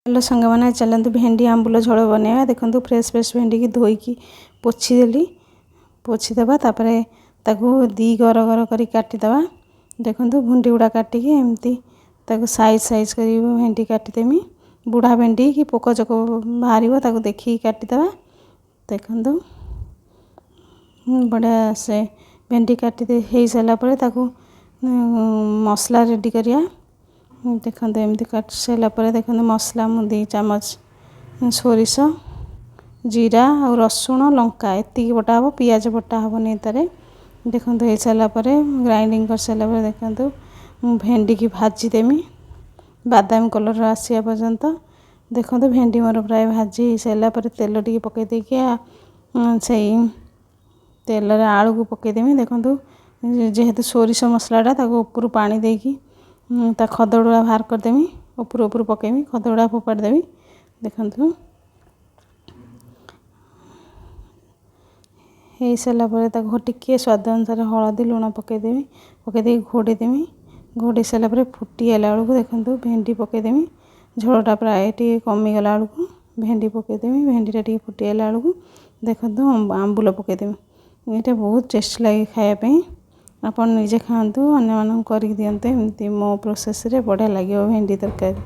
Hello ସାଙ୍ଗମାନେ, ଚାଲନ୍ତୁ ଭେଣ୍ଡି ଆମ୍ବୁଲ ଝୋଳ ବନେଇବା। ଦେଖନ୍ତୁ, ଫ୍ରେଶ୍ ଫ୍ରେଶ୍ ଭେଣ୍ଡିକି ଧୋଇକି ପୋଛିଦେଲି। ପୋଛିଦେବା, ତାପରେ ତାକୁ ଦୁଇ ଗର ଗର କରି କାଟିଦେବା। ଦେଖନ୍ତୁ, ଭେଣ୍ଡି ଗୁଡ଼ା କାଟିକି ଏମିତି ତାକୁ ସାଇଜ୍ ସାଇଜ୍ କରି ଭେଣ୍ଡି କାଟିଦେମି। ବୁଢ଼ା ଭେଣ୍ଡି କି ପୋକ ଜୋକ ବାହାରିବ, ତାକୁ ଦେଖିକି କାଟିଦେବା। ଦେଖନ୍ତୁ, ବଢ଼ିଆ ସେ ଭେଣ୍ଡି କାଟି ହେଇସାରିଲା ପରେ ତାକୁ ମସଲା ରେଡ଼ି କରିବା। ଦେଖନ୍ତୁ, ଏମିତି କାଟି ସାରିଲା ପରେ ଦେଖନ୍ତୁ, ମସଲା ମୁଁ 2 ଚାମଚ ସୋରିଷ, ଜିରା ଆଉ ରସୁଣ, ଲଙ୍କା ଏତିକି ବଟା ହେବ, ପିଆଜ ବଟା ହେବନି ଏଥିରେ। ଦେଖନ୍ତୁ, ହେଇସାରିଲା ପରେ, ଗ୍ରାଇଣ୍ଡିଙ୍ଗ କରିସାରିଲା ପରେ ଦେଖନ୍ତୁ, ମୁଁ ଭେଣ୍ଡିକି ଭାଜିଦେମି ବାଦାମୀ କଲର୍ ଆସିବା ପର୍ଯ୍ୟନ୍ତ। ଦେଖନ୍ତୁ, ଭେଣ୍ଡି ମୋର ପ୍ରାୟ ଭାଜି ହେଇସାରିଲା ପରେ ତେଲ ଟିକେ ପକାଇ ଦେଇକି ସେଇ ତେଲରେ ଆଳୁକୁ ପକାଇଦେମି। ଦେଖନ୍ତୁ, ଯେହେତୁ ସୋରିଷ ମସଲାଟା, ତାକୁ ଉପରୁ ପାଣି ଦେଇକି ତା ଖଦଡ଼ୁଆ ବାହାର କରିଦେମି। ଉପରୁ ଉପରୁ ପକାଇମି, ଖଦଡ଼ା ଫୋପାଡ଼ି ଦେବି। ଦେଖନ୍ତୁ, ହେଇସାରିଲା ପରେ ତାକୁ ଟିକିଏ ସ୍ୱାଦ ଅନୁସାରେ ହଳଦୀ, ଲୁଣ ପକାଇଦେବି। ପକାଇ ଦେଇକି ଘୋଡ଼େଇ ଦେମି। ଘୋଡ଼େଇ ସାରିଲା ପରେ ଫୁଟି ଆଇଲା ବେଳକୁ ଦେଖନ୍ତୁ, ଭେଣ୍ଡି ପକାଇଦେମି। ଝୋଳଟା ପ୍ରାୟ ଟିକେ କମିଗଲା ବେଳକୁ ଭେଣ୍ଡି ପକାଇଦେମି। ଭେଣ୍ଡିଟା ଟିକେ ଫୁଟି ଆଇଲା ବେଳକୁ ଦେଖନ୍ତୁ, ଆମ୍ବୁଲ ପକାଇଦେମି। ଏଇଟା ବହୁତ ଟେଷ୍ଟି ଲାଗେ ଖାଇବା ପାଇଁ। ଆପଣ ନିଜେ ଖାଆନ୍ତୁ, ଅନ୍ୟମାନଙ୍କୁ କରିକି ଦିଅନ୍ତୁ। ଏମିତି ମୋ ପ୍ରୋସେସ୍ରେ ବଢ଼ିଆ ଲାଗିବ ଭେଣ୍ଡି ତରକାରୀ।